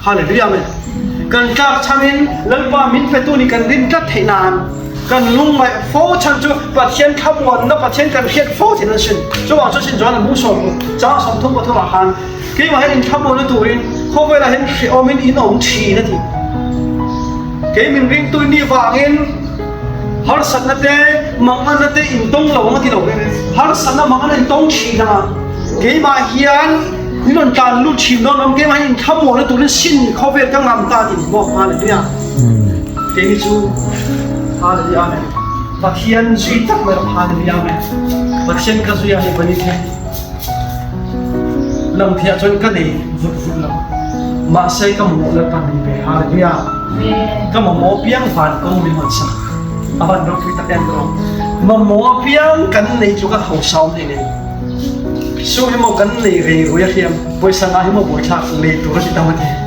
Hallelujah Amen. Kan tlak chhamin Lalpa min petu nih kan rin tlat theih nan kan lungngaih fo chhan chu Pathian thlamuanna Pathian kan hriat fo theih nan sin. Chuvang chu sin chuan a hmung sawm chang 33 ah khan keimah hian inthlamuanna turin khawvelah hian hrehawmin in awm thin a ti. Kei min ringtu in nih vangin harsatna te manganna te in tawng lo ang a ti lo ve. Harsatna manganna in tawng thin anga keimah hian min rawn tlan lut thin dawn awm keimah hian inthlamuanna turin sin khawvel ka ngam ta tih maw Hallelujah. Keini chu Hallelujah Amen. Pathian zui tak mai rawh Hallelujah Amen. Pathian ka zui a ni bani the. Lam thiah chuan ka nei vut vut lo. Mahse ka mamawh Lalpan min pe. Hallelujah. Ka mamawh piang van kawng min hawn sak. A van ropui tak em tawh. Mamawh piang kan nei chu ka hausa awm hlei nei. Su hi maw kan nei rei rui a hriam. Pawisa ngah hi maw buaithlak lei tur a ti tam a ti.